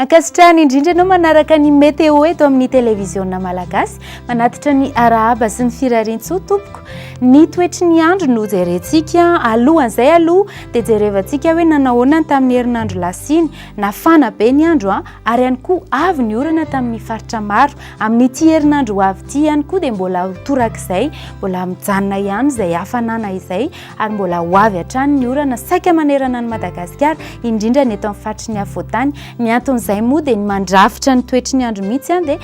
Ankasitrahana indrindra ianao manaraka ny Météo eto amin'ny Televiziona Malagasy. Manatitra ny arahaba sy ny firariantsoa tompoko. Ny toetry ny andro no jerentsika. Alohan'izay aloha dia jerevantsika hoe nanao ahoana ny tamin'ny herinandro lasa iny. Nafana be ny andro ary ihany koa avy ny orana tamin'ny faritra maro. Amin'ity herinandro ho avy ity ihany koa dia mbola ho torak'izay, mbola mijanona ihany izay hafanana izay ary mbola ho avy hatrany ny orana saika manerana an'i Madagasikara, indrindra ny eto amin'ny faritry ny afovoan-tany. Ny anton'izay moa dia ny mandrafitra ny toetry ny andro mihitsy dia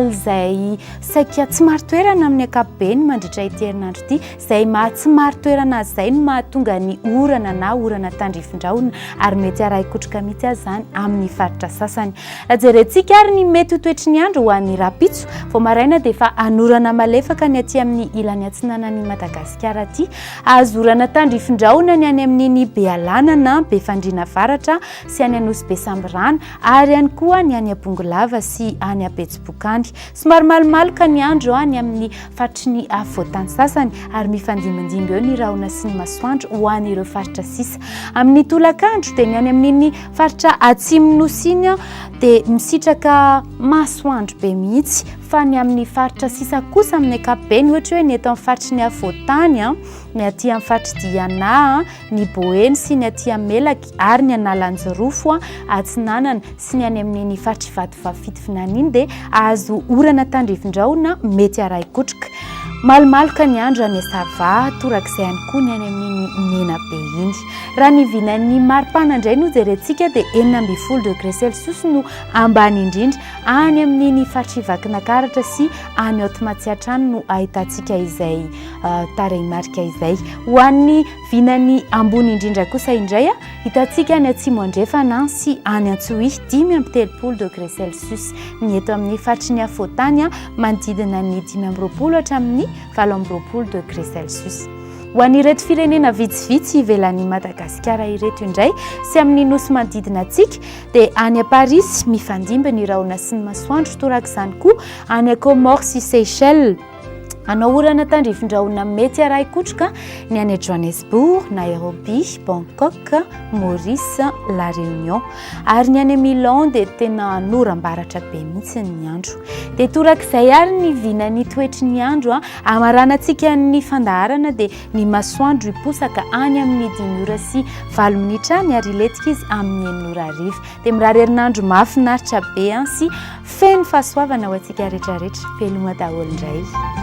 izay saika tsy marin-toerana amin'ny ankapobeny mandritra ity herinandro ity. Izay maha tsy marin-toerana azy izay no mahatonga ny orana na orana tandrifin-drahona ary mety harahi-kotroka mihitsy aza izany amin'ny faritra sasany. Raha jerentsika ary ny mety ho toetry ny andro ho an'ny rahampitso, vao maraina dia efa hanorana malefaka ny aty amin'ny ilany atsinanan'i Madagasikara aty. Azo orana tandrifin-drahona ny any amin'iny Bealanana, Befandriana Avaratra sy any Anosibe Sambirano ary ihany koa ny any Bongolava sy any Betsiboka any. Somary malomaloka ny andro any amin'ny faritry ny afovoan-tany sasany ary mifandimbindimby eo ny rahona sy ny masoandro ho an'ireo faritra sisa. Amin'ny tolakandro dia ny any amin'iny faritra atsimon'ny nosy iny dia misitraka masoandro be mihitsy fa ny amin'ny faritra sisa kosa amin'ny ankapobeny ohatra hoe ny eto amin'ny faritry ny afovoan-tany, ny aty amin'ny faritry Diana, ny Boeny sy ny aty amin'ny Melaky ary ny Analanjirofo atsinanana sy ny any amin'iny faritry Vatovavy Fitovinany iny dia azo orana tandrifin-drahona mety harahi-kotroka. Malomaloka ny andro any Sava, torak'izay ihany koa ny any amin'iny Menabe iny. Raha ny vinan'ny maripana indray no jerentsika dia 16 degré celsius no ambany indrindra any amin'iny faritry Vakinakaratra sy any Haute Matsiatra any no ahitantsika izay tarehimarika izay. Ho an'ny vinany ambony indrindra kosa indray, hitantsika any atsimo andrefana sy any Antsohihy, 35 degré celsius. Ny eto amin'ny faritry ny afovoan-tany, manodidina ny 25 hatramin'ny 28 degré celsius. Ho an'ireto firenena vitsivitsy ivelan'i Madagasikara ireto indray sy amin'ny nosy manodidina antsika dia any Parisy mifandimby ny rahona sy ny masoandro, torak'izany koa any Comores sy Seychelles. Hanao orana tandrifin-drahona mety harahi-kotroka ny any Johannesburg, Nairobi, Bangkok, Maurice, La Réunion. Ary ny any Milan dia tena hanoram-baratra be mihitsy ny andro. Dia torak'izay ary ny vinan'ny toetry ny andro. Hamaranantsika ny fandaharana dia ny masoandro hiposaka any amin'ny dimy ora sy valo minitra any ary hilentika izy amin'ny enina ora hariva. Dia mirary herinandro mahafinaritra be sy Feno fahasoavana ho antsika rehetra rehetra. Veloma daholo indray.